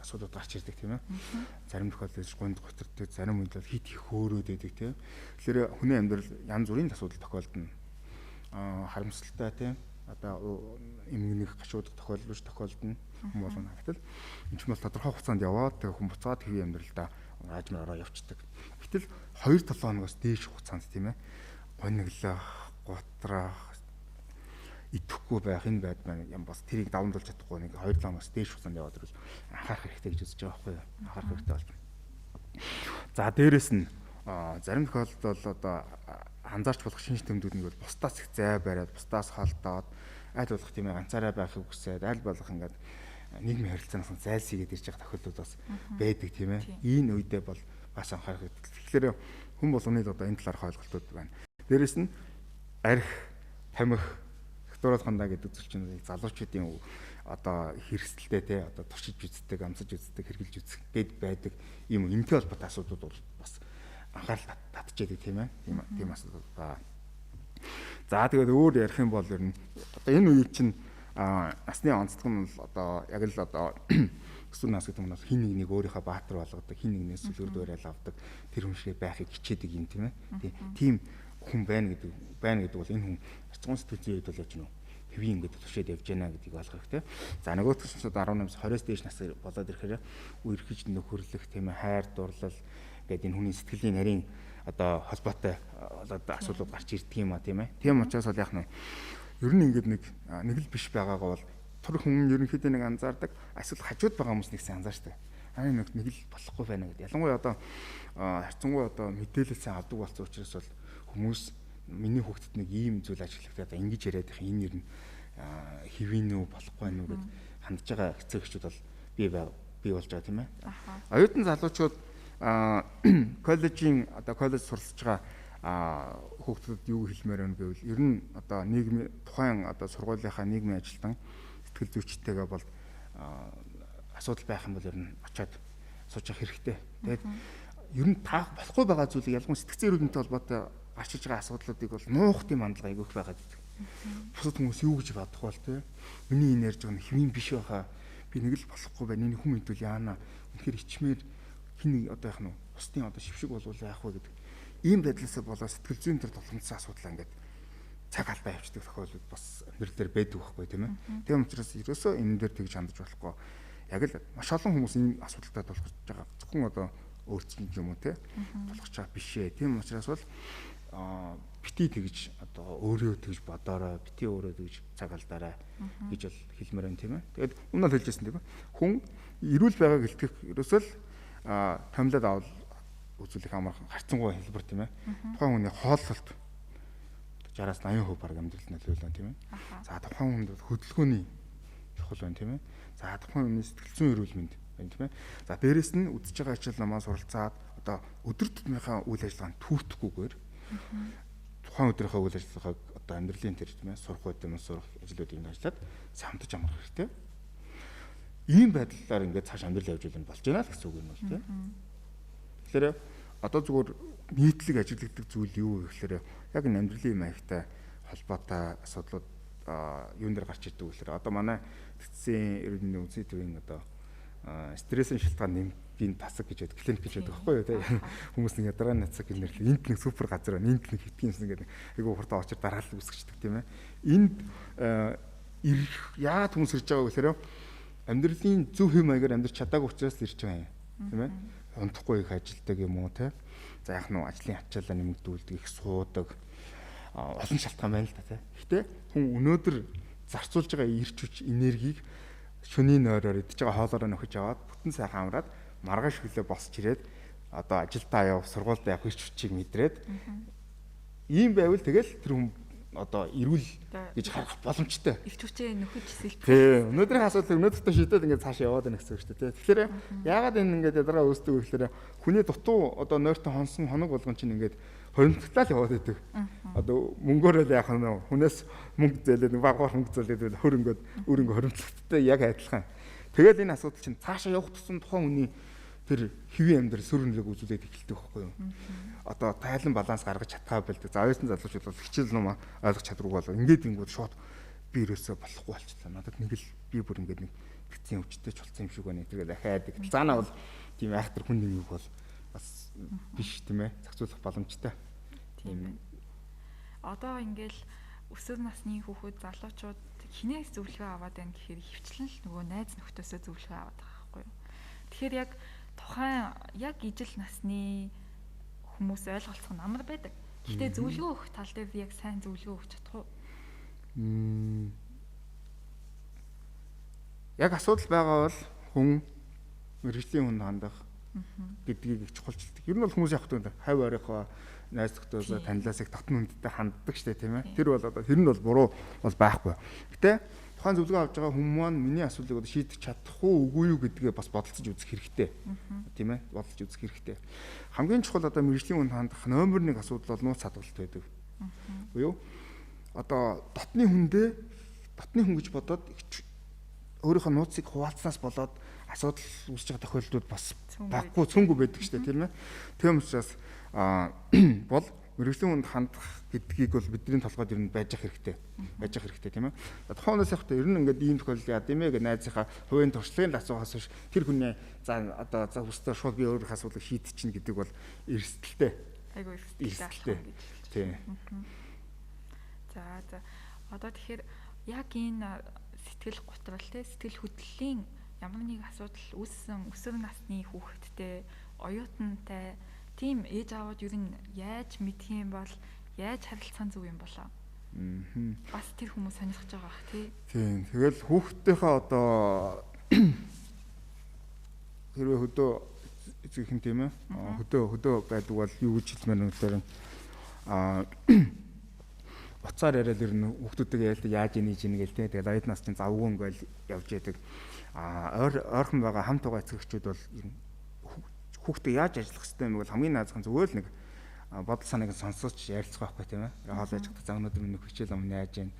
асуудлууд гарч ирдэг тийм ээ. Зарим тохиолдолд гонд готрдог, зарим үед бол хит их хөөрөөд байдаг тийм. Тэгэхээр хүний амьдрал янз бүрийн асуудал тохиолдно. Харамсалтай тийм. Одоо эмгэнэх гашуудах тохиолдол тохиолдно. Хүн болгоно. Гэтэл энэ ч бол тодорхой хугацаанд яваад тэгээ хүн буцаад хэвийн амьдралдаа аажмаар ороо явцдаг. Гэтэл 2-7 хоногоос дээш хугацаанд тийм ээ. Гониглох, гутрах, идэхгүй байх энэ байд маань юм бас тэрийг давамдуулж чадахгүй нэг 2-7 хоногоос дээш хугацаанд яваад ирвэл анхаарах хэрэгтэй гэж үзэж байгаа байхгүй юу? Анхаарах хэрэгтэй болж байна. За дээрэс нь зарим тохиолдолд бол одоо анзаарч болох шинж тэмдгүүд нь бол бусдаас их зай бариад, бусдаас холдоод аль болох тийм ээ ганцаараа байхыг хүсээд, аль болох ингээд нийгмийн харилцаанаас зайлсхийгээд ирж байгаа тохиолдлууд бас байдаг тийм ээ. Энэ үедээ бол бас анхаарах хэрэгтэй. Тэгэхээр хүн болгоны л одоо энэ талаарх ойлголтууд байна. Дээрэс нь арх, тамхи, докторат хандаа гэдэг зүйл чинь залуучуудын одоо хэрэгсэлтэй те одоо туршиж үздэг, амсаж үздэг, хэрглэж үзэх гэд байдаг ийм энэтэй холбоотой асуудлууд бол бас анхаарал татж яадаг тийм ээ. Тийм асуудал ба. За тэгээд өөр ярих юм бол ер нь одоо энэ үеийг чинь насны онцлог нь бол одоо яг л одоо өсвөр нас гэдэг нь бол хин нэг нэг өөрийнхөө баатар болгодог, хин нэгнээс сүлгэр дуурайл авдаг, тэр хүн шиг байхыг хичээдэг юм тийм ээ. Тийм хүн байна гэдэг бол энэ хүн харьцангуй сэтгэл зүйн үед бол яаж нөө хэвийн ингээд туршаад явж байна гэдгийг ойлгох хэрэгтэй. За нөгөөх нь 18-аас 20-с дээш нас болоод ирэхээр үерхэж нөхөрлөх тийм ээ, хайр дурлал гэдэг энэ хүний сэтгэлийн нарийн одоо холбоотой болоод асуудлууд гарч ирдэг юм а тийм ээ. Тийм учраас бол яг нь ер нь ингээд нэг л биш байгаагаа бол тур хүн ерөнхийдөө нэг анзаардаг, эсвэл хажууд байгаа хүмүүс нэг сайн анзаардаг. Аа нэг л болохгүй байна гэдэг. Ялангуяа одоо харьцангуй одоо мэдээлэл сайн авдаг болсон учраас бол хүмүүс миний хүүхдэд нэг ийм зүйл ажиглагдаад ингэж яриад их энэ ер нь хэвийн үү болохгүй байх уу гэд хандж байгаа эцэг эхчүүд бол бий болж байгаа тийм ээ. Оюутан залуучууд коллежийн одоо коллеж суралцж байгаа хүүхдүүдэд юу хэлмээр байна гэвэл ер нь одоо нийгмийн тухайн одоо сургуулийнхаа нийгмийн ажилтан Сэтгэл зүйчтэйгээ бол асуудал байх юм бол ер нь очиод сууж явах хэрэгтэй. Тэгээд ер нь таах болохгүй байгаа зүйлийг ялган сэтгцэн эрүүл мэндтэй холбоотой гарч иж байгаа асуудлуудыг бол нуух тийм хандлага айгүйх байгаад байдаг. Бусад хүмүүс юу гэж бодох бол те. Миний энэ ярьж байгаа нь хэвийн биш байхаа. Би нэг л болохгүй байна. Энэ хүн мэдвэл яана. Үнэхээр ичмээр хин нэг одоо яах нь бусдын одоо шившиг болвол яах вэ гэдэг ийм байдлаасаа болоо сэтгэл зүйн төр тулгамдсан асуудал ингээд цаг алдаа явчихдаг тохиолдол бас амьдрал дээр байдаг байхгүй тийм ээ. Тийм учраас ерөөсөө энэ дээр тэгж хандаж болохгүй. Яг л маш олон хүмүүс энэ асуудалтай тулгарч байгаа. Зөвхөн одоо өөрчлөн юм уу те тулгарч байгаа биш ээ. Тийм учраас бол бити тэгж одоо өөрөө тэгж бодоорой, бити өөрөө тэгж цаг алдаарай гэж бол хэлмээр байна тийм ээ. Тэгээд өмнө нь хэлжсэн тийм ээ. Хүн эрүүл байгааг илтгэх ерөөсөө л томилоод авал үзүүлэх амархан харьцангуй хэлбэр тийм ээ. Тухайн хүний хооллолт 60-аас 80% баг амьдрал нөлөөлнө тийм ээ. За тухайн хүнд хөдөлгөөний чухал байна тийм ээ. За тухайн хүний сэтгэл зүйн эрүүл мэнд байна тийм ээ. За дээрэс нь үзэж байгаа хичээл намаа суралцаад одоо өдөр тутмынхаа үйл ажиллагаанд түүтгэхгүйгээр тухайн өдрийнхөө үйл ажиллагааг одоо амьдралын тэр тийм ээ сурах үед юм сурах ажлуудыг ажиллаад самтаж амрах хэрэгтэй. Ийм байдлаар ингээд цааш амьдрал явж байгаа болж байна л гэсэн үг юм бол тийм. Тэгэхээр одоо зүгээр нийтлэг ажиглагддаг зүйл юу вэ гэхээр яг энэ амьдралын маягтай холбоотой асуудлууд юун дээр гарч ирдэг вэ гэхээр одоо манай тэцсийн эрүүл мэндийн үндэсний төвийн одоо стрессийн шалтгаан нэмгийн тасаг гэж байдаг, клиник гэж байдаг байхгүй юу те. Хүмүүс нэг ядаргаа нацаг гэж нэрлэв. Энд нэг супер газар байна. Энд нэг хитгэн юмсан гэдэг. Айгуу хурдан очир дараалал үүсгэждэг тийм ээ. Энд ирэх яагаад хүмүүс ирж байгаа вэ гэхээр амьдралын зөв хэм маягаар амьдрч чадаагүй учраас ирж байгаа юм тийм ээ. Унтахгүй их ажилдаг юм уу те. За яг нь ажлын ачаалал нэмэгдүүлдэг, их суудаг олон шалтгаан байна л да те. Гэтэ хүн өнөөдөр зарцуулж байгаа эрч хүч энергийг шөнийн нойроор идэж байгаа хоолоороо нөхөж аваад бүтэн сайхан амраад маргааш өглөө босч ирээд одоо ажилдаа яв, сургуульд явах эрч хүчийг мэдрээд ийм байвал тэгэл тэр хүн одоо эрүүл гэж харах боломжтой. Эрч хүчээ нөхөж сэлбэх. Тий. Өнөөдрийн асуудал өнөөдөртөө шийдээд ингээд цаашаа яваад байна гэсэн үг шүү дээ. Тэгэхээр яагаад энэ ингээд ядаргаа үүсдэг вэ гэхээр хүний дутуу одоо нойртой хонсон хоног болгон чинь ингээд хоримтлал яваад байдаг. Одоо мөнгөөрөө л яах нь хүнээс мөнгө зээлээд багаар мөнгө зээлээд хөр ингээд өөр ингээд хоримтлалтай яг адилхан. Тэгэл энэ асуудал чинь цаашаа явах тусам тухайн хүний тэр хэвийн амьдрал сүр нөлөөг үзүүлээд эхэлдэг байхгүй юу? Одоо тайлан баланс гаргаж чадхаа болдог. За оюутан залуучууд бол хичээл ном ойлгох чадваргүй болоо. Ингээд ингүүд шууд би ерөөсөө болохгүй болчихлоо. Надад нэг л би бүр ингээд нэг битцийн өвчтэй ч болсон юм шиг байна. Тэгээд дахиад заанаа бол тийм айхтар хүн нэг бол бас биш тийм ээ. Зохицуулах боломжтой. Тийм ээ. Одоо ингээл өсвөр насны хүүхэд залуучууд хинээс зөвлөгөө аваад байна гэхээр хөвчлэн л нөгөө найз нөхдөсөө зөвлөгөө аваад байгаа байхгүй юу? Тэгэхээр яг тухайн яг ижил насны хүмүүс ойлголцох нь амар байдаг. Гэхдээ зөвлөгөө өгөх тал дээр яг сайн зөвлөгөө өгч чадах уу? Яг асуудал байгаа бол хүн мэргэжлийн хүнд хандах гэдгийг их чухалчилдаг. Ер нь бол хүмүүс явах тунд хавь ойрынхоо найз нөхдөсөө танилаас их дотн хүндтэй ханддаг штэ тийм ээ. Тэр бол одоо тэр нь бол буруу бол байхгүй. Гэтэ тухайн зөвлөгөө авч байгаа хүмүүс маань миний асуудлыг одоо шийдэж чадах уу үгүй юу гэдгээ бас бодолцож үзэх хэрэгтэй. Тийм ээ? Бодолцож үзэх хэрэгтэй. Хамгийн чухал одоо мэргэжлийн хүнд хандах номер 1 асуудал бол нууц хадгалалт байдаг. Буюу одоо дотны хүндээ дотны хүн гэж бодоод өөрийнхөө нууцыг хуваалцсанаас болоод асуудал үүсэж байгаа тохиолдлууд бас баггүй цөөнгүй байдаг штэ тийм ээ. Тийм учраас бол мэргэжлийн хүнд хандах гэдгийг бол бидний толгойд ер нь байж ах хэрэгтэй. Байж ах хэрэгтэй тийм ээ. Тухайн хүнээс явахдаа ер нь ингээд ийм тохиолдол яа тийм ээ гэж найзынхаа хувийн туршлагын л асуухаас биш тэр хүний за одоо за хүсдээ шууд би өөрийнхөө асуудлыг шийдчихнэ гэдэг бол эрсдэлтэй. Айгу эрсдэлтэй гэж. Тийм. За за одоо тэгэхээр яг энэ сэтгэл готрол те сэтгэл хөдлөлийн ямар нэг асуудал үүссэн өсвөр насны хүүхэдтэй оюутантай тийм ээж аваад ер нь яаж мэдх юм бол яаж харилцах зөв юм болоо? Бас тэр хүмүүс сонирхож байгаа бах тий. Тийм. Тэгэл хүүхдийнхээ одоо хэрвээ хөдөө эцэгхэн тийм ээ. Хөдөө байдаг бол юу гэж хэлмээр нь гэхээр уцаар яриад ер нь хүүхдүүдтэйг яриад яаж инээж ийн гээл тий. Тэгэл оюутнаас чинь завгүй ингээл явж яадаг. Ойрхон байгаа хамт байгаа эцэгчүүд бол хүүхдээ яаж ажиллах хэрэгтэй юм бол хамгийн наазах нь зүгээр л нэг бодол санааг нь сонсож ярилцах байхгүй тийм ээ. Хоол яж чадах за өнөөдөр миний хичээл ном яаж юм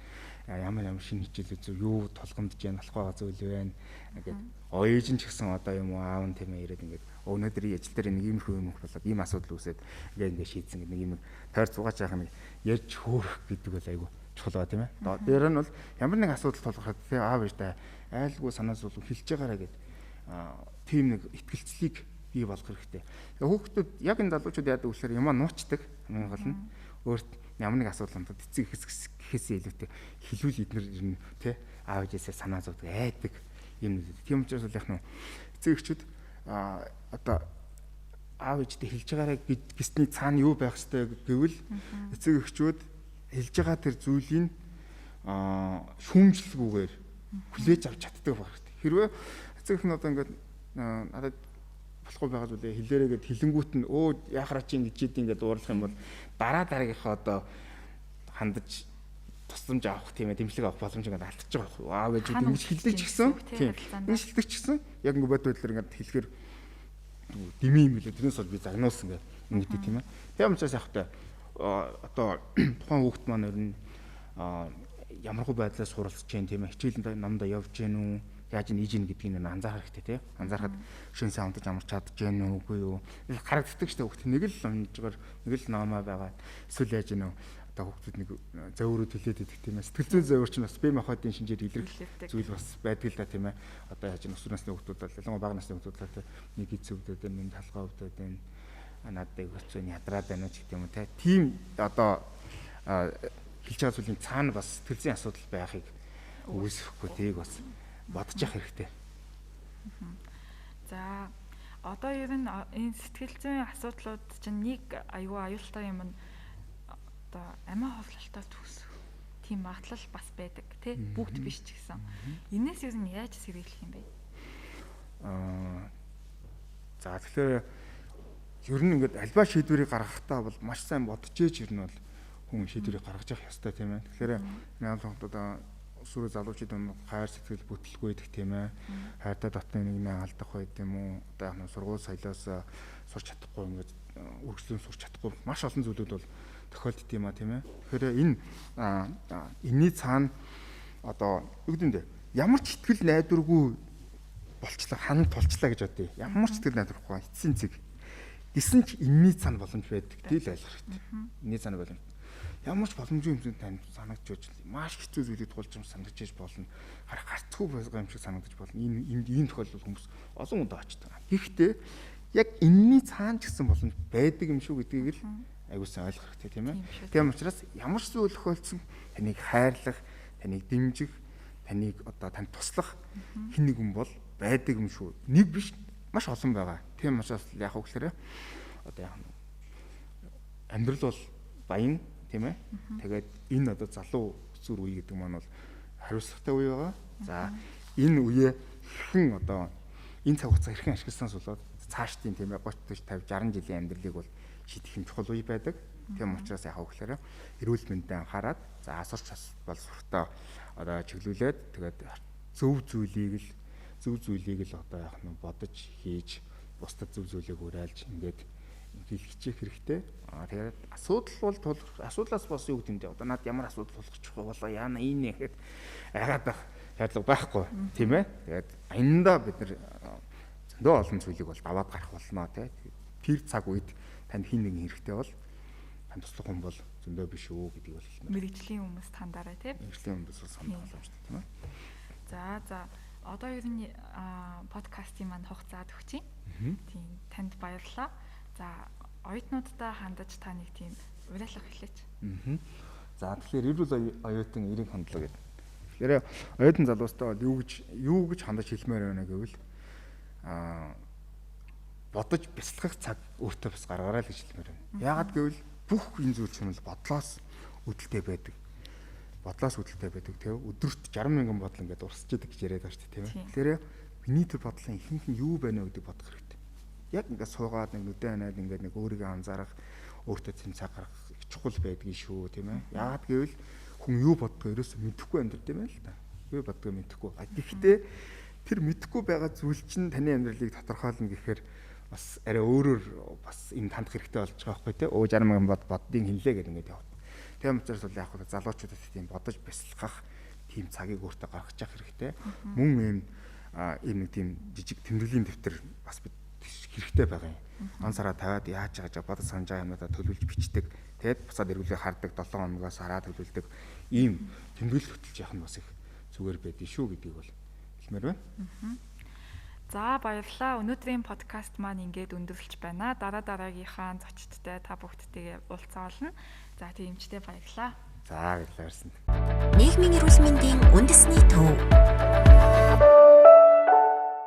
Ямар ямар шинэ хичээл үзв, юу тулгамдж яана болох байгаа зүйл байна ингээд ээж нь ч гэсэн одоо юм уу аав нь тийм ээ ирээд ингээд өнөөдөр ажил дээр нэг иймэрхүү юм болоод ийм асуудал үүсээд ингээд ингээд шийдсэн гэдэг нэг юм тойр зугааж яах нэг ярьж хөөх гэдэг бол айгүй чухал ба тийм ээ. Тэр нь бол ямар нэг асуудал тулгархад тийм аав ээжтэй айлгүй санаа зовлон хэлж байгаараа гэд тийм нэг итгэлцлийг бий болгох хэрэгтэй. Хүүхдүүд яг энэ залуучууд яадаг вэ гэхээр юмаа нуучдаг хамгийн гол нь өөрт ямар нэг асуудал хамтад эцэг гэхээсээ илүүтэй хэлүүл эднэр ер нь тий аав ээжээсээ санаа зовдөг айдаг юм. Тийм учраас бол яг нь эцэг эхчүүд одоо аав ээжтэй хэлж байгаараа гэсний цаана юу байх ёстой гэвэл эцэг эхчүүд хэлж байгаа тэр зүйлийг шүүмжлэлгүйгээр хүлээж авч чаддаг байх хэрэгтэй. Хэрвээ эцэг эх нь одоо ингээд надад болохгүй байгаа зүйлээ хэлээрээ гэд хэлэнгүүт нь өө яхараа чи ингэж идэв ингээд уурлах юм бол дараа дараагийнхаа одоо хандаж тусламж авах тийм ээ дэмжлэг авах боломж ингээд алдчихж байгаа байхгүй. Аав ээж ингэж хэлдэг ч гэсэн тийм ингэж хэлдэг ч гэсэн яг ингээд бод байдлаар ингээд хэлэхээр дэмий юм билээ. Тэрнээс бол би загнуулсан ингээд ингэдэг тийм ээ. Тийм учраас яг та одоо тухайн хүүхд маань ер нь ямархуу байдлаар суралцж जैन тийм ээ хичээл номдоо явж гэн үү яаж ийн иж ийн гэдгийг нь анзаарах хэрэгтэй тий. Анзаарахад шин сайн унтаж амарч чадж гэн үү үгүй юу. Харагддаг штэ хүүхд нэг л унжгаар нэг л номоо байгаа. Эсвэл яаж ийн үү одоо хүүхдүүд нэг зөөврөө төлөөд идэх тийм ээ. Сэтгэл зүйн зөөвөр чинь бас бие махбодын шинжээр илэрх зүйл бас байдаг л да тийм ээ. Одоо яаж ийн өсвөр насны хүүхдүүд бол ялангуяа бага насны хүүхдүүд бол нэг эц өвдөд байна, нэг талгаа өвдөд байна. Надад хэцүү ядраад байна ч гэдэг юм уу те. Тийм одоо хэлж байгаа зүйлийн цаана бас сэтгэл зүйн асуудал байхыг үүсэхгүй тийг бас бодож явах хэрэгтэй. За одоо ер нь энэ сэтгэл зүйн асуудлууд чинь нэг аюу аюултай юм нь одоо амиа хорлолтоор төгсөх тийм магадлал бас байдаг тий бүгд биш ч гэсэн. Энээс ер нь яаж сэргийлэх юм бэ? За тэгэхээр ер нь ингээд альва шийдвэрийг гаргахтаа бол маш сайн бодож ээж ер нь бол хүн шийдвэрийг гаргаж явах ёстой тийм ээ. Тэгэхээр энэ одоо өсвөр залуучууд юм хайр сэтгэл бүтлгүй байдаг тийм ээ. Хайртай дотны нэг нэ алдах байд юм уу? Одоо яг нь сургууль соёлоос сурч чадахгүй ингээд үргэлжлэн сурч чадахгүй маш олон зүйлүүд бол тохиолддог юм а тийм ээ. Тэгэхээр энэ энэний цаана одоо юу гэдэг юм бэ? Ямар ч ихтгэл найдваргүй болчлаа, хан тулчлаа гэж бодъё. Ямар ч ихтгэл найдваргүй эцсийн цэг. Гэсэн ч энэний цаана боломж байдаг тийм л ойлгох хэрэгтэй. Энэний цаана боломж. Ямар ч боломжгүй юм шиг танд санагдаж маш хэцүү зүйлийг тулж юм санагдаж болно. Харах гарцгүй байгаа юм шиг санагдаж болно. Энэ ийм тохиолдол хүмүүс олон удаа очдог. Гэхдээ яг энэний цаана ч гэсэн боломж байдаг юм шүү гэдгийг л аягүй сайн ойлгох хэрэгтэй тийм ээ. Тийм учраас ямар ч зүйл тохиолдсон таныг хайрлах, таныг дэмжих, таныг одоо танд туслах хэн нэгэн бол байдаг юм шүү. Нэг биш маш олон байгаа. Тийм учраас яг уу гэхээр одоо яг амьдрал бол баян тийм ээ. Тэгээд энэ одоо залуу өсвөр үе гэдэг маань бол хариуцлагатай үе байгаа. За энэ үеэ хэрхэн одоо энэ цаг хугацаа хэрхэн ашигласан сулаад цаашдын тийм ээ 30 40 50 60 жилийн амьдралыг бол шийдэх юм чухал үе байдаг. Тийм учраас яг гэхээр эрүүл мэндэд анхаарад за сурч бол суртаа одоо чиглүүлээд тэгээд зөв зүйлийг л одоо яг нь бодож хийж бусдад зөв зүйлийг уриалж ингээд хичээх хэрэгтэй. Тэгээд асуудал бол тулах асуудлаас бас юу гэдэг юм бэ? Одоо над ямар асуудал тулгарчих вэ? Болоо яана ийм нэхэд айгаад байх шаардлага байхгүй тийм ээ. Тэгээд аянда бид нар зөндөө олон зүйлийг бол даваад гарах болно тий. Тэр цаг үед танд хин нэгэн хэрэгтэй бол танд туслах хүн бол зөндөө биш үү гэдгийг бол хэлмээр. Мэргэжлийн хүмүүс тандараа тий. Мэргэжлийн хүмүүс бол санах боломжтой тийм ээ. За одоо ер нь подкастын маань хугацаа төгсөж байна. Тийм танд баярлалаа. За оюутнуудтай хандаж та нэг тийм уриалга хэлээч. За тэгэхээр эрүүл оюутан эрийн хандлага гэдэг. Тэгэхээр оюутан залуустай бол юу гэж хандаж хэлмээр байна гэвэл бодож бяцлах цаг өөртөө бас гаргаарай л гэж хэлмээр байна. Яагаад гэвэл бүх энэ зүйл чинь бол бодлоос үүдэлтэй байдаг. Бодлоос үүдэлтэй байдаг тийм өдөрт 60 мянган бодол ингээд урсж идэг гэж яриад байгаа шүү дээ тийм ээ. Тэгэхээр миний тэр бодлын ихэнх нь юу байна вэ гэдгийг бодох хэрэгтэй. Яг ингээд суугаад нэг нүдэн ханаад ингээд нэг өөрийгөө анзаарах, өөртөө цэм цаг гаргах чухал байдгийг шүү тийм ээ. Яагаад гэвэл хүн юу боддгоо ерөөсөө мэдэхгүй амьдрд юм байна л да. Юу боддгоо мэдэхгүй. Гэхдээ тэр мэдэхгүй байгаа зүйл чинь таны амьдралыг тодорхойлно гэхээр бас арай өөрөөр бас энэ хандах хэрэгтэй болж байгаа байхгүй тий. 60 мянган боддын хинлээ гэдэг ингээд явах. Тийм учраас бол яг хөө залуучуудад тийм бодож бясалгах тийм цагийг өөртөө гаргаж явах хэрэгтэй. Мөн ийм ийм нэг тийм жижиг тэмдэглэлийн дэвтэр бас бид хэрэгтэй байгаа юм. Он сараа тавиад яаж байгаа бодож санаж байгаа юмудаа төлөвлөж бичдэг. Тэгээд буцаад эргүүлээ хардаг 7 хоногоос сараа төлөвлөдөг ийм тэмдэглэл хөтөлж явах нь бас их зүгээр байдгийг шүү гэдгийг бол хэлмээр байна. За, баярлалаа. Өнөөдрийн подкаст маань ингээд өндөрлөж байна. Дараа дараагийнхаа зочдтой та бүхдтэйгээ уулзаа болно. За, тийм эмчтэй баярлалаа. За, баярлалаа. Нийгмийн эрүүл мэндийн үндэсний төв.